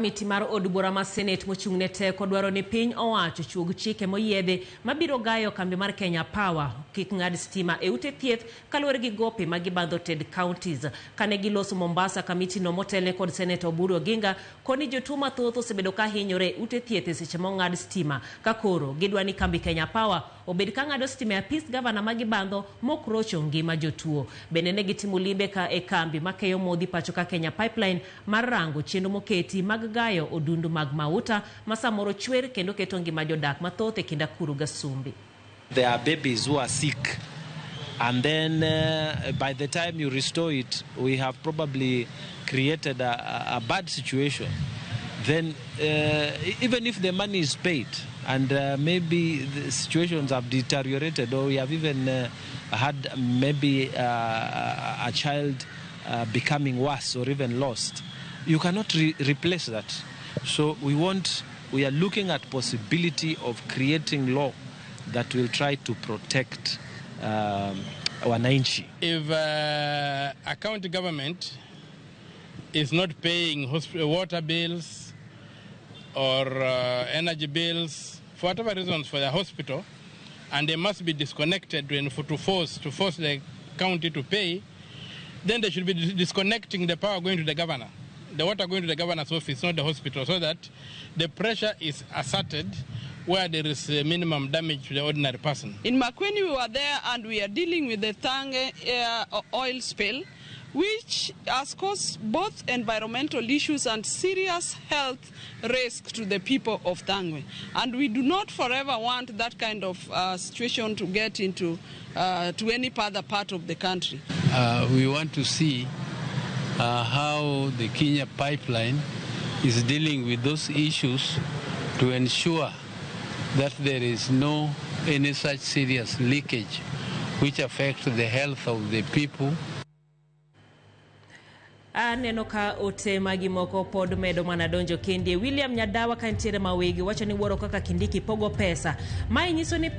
Komiti mar od bura ma Senate mochung' ne teko dwaro ni piny owacho ochuog chike moyiedhi mabiro gayo kambi mar Kenya Power kik ng'ad stima e ute thieth kaluwore gi gope ma gibandho ted counties. Kane giloso Mombasa, kamitino motelne kod Seneta Oburu Oginga koni jotuo mathoth osebedo ka hinyore e ute thieth e seche mong'ad stima ka koro gidwa ni kambi Kenya Power obed ka ng'ado stima e apis gavana ma gibandho mok rocho ngima jotuo. Bende ne gitimo limbe ka e kambi makeyo modhi pacho ka Kenya Pipeline mar rango chenro moketi mag gayo odundu mag mauta ma samoro chwer kendo keto ngima jodak mathoth e kind Akuru Gasumbi. There are babies who are sick and then by the time you restore it we have probably created a bad situation. Then even if the money is paid and maybe the situations have deteriorated or we have even had maybe a child becoming worse or even lost, you cannot replace that. So we are looking at possibility of creating law that will try to protect wananchi. If a county government is not paying water bills or energy bills, for whatever reasons, for the hospital, and they must be disconnected to force the county to pay, then they should be disconnecting the power going to the governor, the water going to the governor's office, not the hospital, so that the pressure is asserted where there is a minimum damage to the ordinary person. In Makueni, we were there and we are dealing with the Thange oil spill, which has caused both environmental issues and serious health risk to the people of Thangwe. And we do not forever want that kind of situation to get into to any other part of the country. We want to see how the Kenya pipeline is dealing with those issues to ensure that there is no any such serious leakage which affects the health of the people. Aneno ka ote magi moko pod medo mana donjo kendi. William Nyadawa ka nitiere Mawegi wacho ni wuoro kaka Kindiki pogo pesa. Mae nyiso ni